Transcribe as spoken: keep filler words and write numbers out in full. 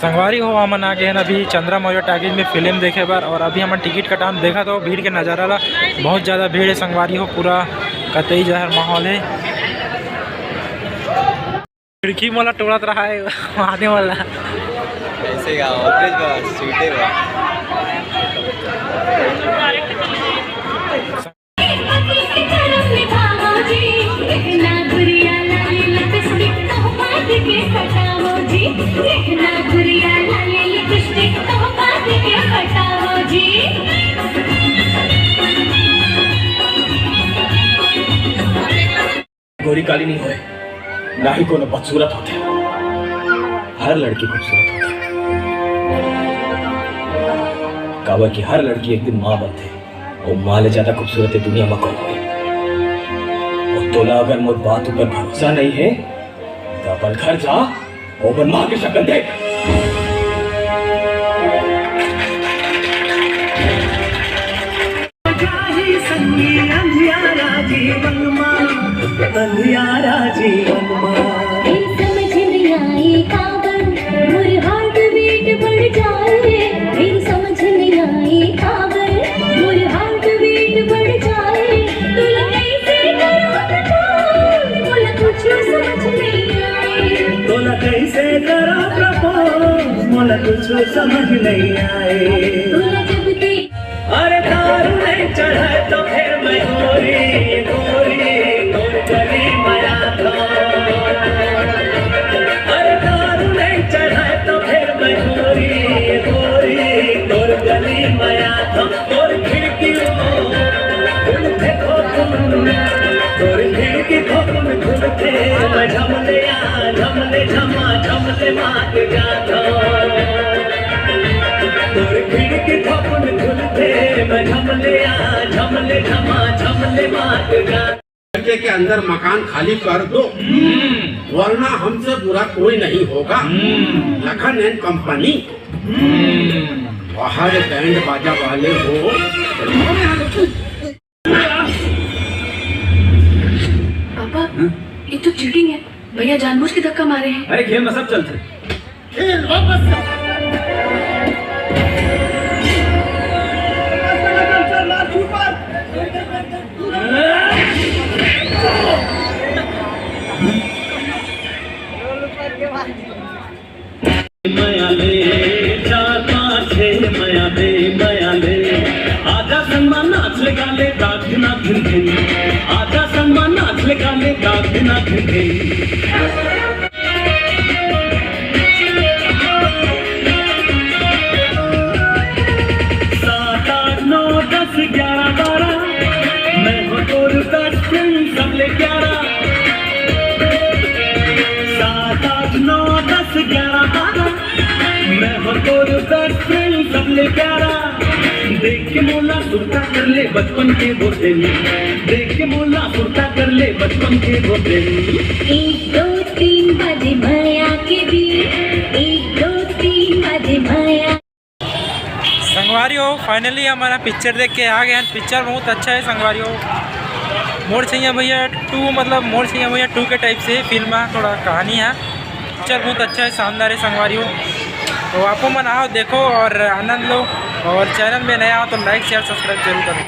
संगवारी हो, हमन आ गए हैं अभी चंद्रा मौर्य टॉकीज में फिल्म देखे बर, और अभी हमन टिकट कटान। देखा तो भीड़ के नज़ारा ला, बहुत ज़्यादा भीड़ है संगवारी हो, पूरा कतई जहर माहौल है। खिड़की मोला टोड़त रहा है आने वाला। ऐसे का ऑपरेट बा, सीटे बा। गोरी काली नहीं होए, ना ही कोनो बदसूरत होथे। हर लड़की खूबसूरत होथे, काबर कि हर लड़की एक दिन माँ बनथे। वो माँ ले ज्यादा खूबसूरत ये दुनिया में कौन होए? वो तोला अगर मोर बात ऊपर भरोसा नहीं है, तो अपन घर जा, वो अपन माँ के शक्ल देख। जाही संगी अंधियारा जीवन मा, अंधियारा जीवन मा। फिर समझ नहीं आए काबर मोर हार्ट बीट बढ़ जाए। फिर समझ नहीं आए काबर मोर हार्ट बीट बढ़ जाए। तोला कैसे करो प्रपोज, मोला कुछ समझ नहीं आए। तोला कैसे करो प्रपोज, मोला कुछ समझ नहीं आए। तोला जब देख अरे दारू नहीं चढ़ाए तो फिर मैं गोरी, गोरी, गोर गली में आता। अरे दारू नहीं चढ़ाए तो फिर मैं गोरी, गोरी, गोर गली में आता। तोर खिड़की वो खुलथे खोखुन, तोर खिड़की खोखुन खुलथे, मैं झमले आ, झमले झमा, झमले मात जाता। तोर खिड़की खोखुन खुलथे, मैं झमले आ, झमले झमा, झमले मात जाता। के, के अंदर मकान खाली कर दो, वरना हमसे बुरा कोई नहीं होगा। Lakhan and company. बाहर बैंड बाजा वाले हो। पापा, ये तो चीटिंग है। भैया जानबूझ के धक्का मारे हैं। अरे खेल में सब चलते। खेल वापस से। मया ले, चार पाँच छः मया ले, मया ले। आजा संगमा नाच ले गा ले, दाग दिना धिन धिन। आजा संगमा नाच ले गा ले, दाग दिना धिन धिन। सात, आठ, नौ, दस, ग्यारह, बारह, मैं हूँ तोर बेस्ट फ्रेंड, सबले प्यारा। सात, आठ, नौ, दस, ग्यारह, बारह, मैं हूँ तोर बेस्ट फ्रेंड, सबले प्यारा। देख के मोला सुरता कर ले बचपन के वो दिन, देख के मोला सुरता कर ले बचपन के वो दिन। एक दो तीन बजे मया के बीच, एक दो तीन बजे मया। संगवारी हो, finally हमारा पिक्चर देख के आ गए हैं। पिक्चर बहुत अच्छा है संगवारी हो। मोर छैया भैया टू, मतलब मोर छैया भैया टू के टाइप से फिल्म है, थोड़ा कहानी है। पिक्चर बहुत अच्छा है, शानदार है संगवारी हो। तो आपो मन आओ, देखो और आनंद लो। और चैनल में नया हो तो लाइक, शेयर, सब्सक्राइब जरूर करो।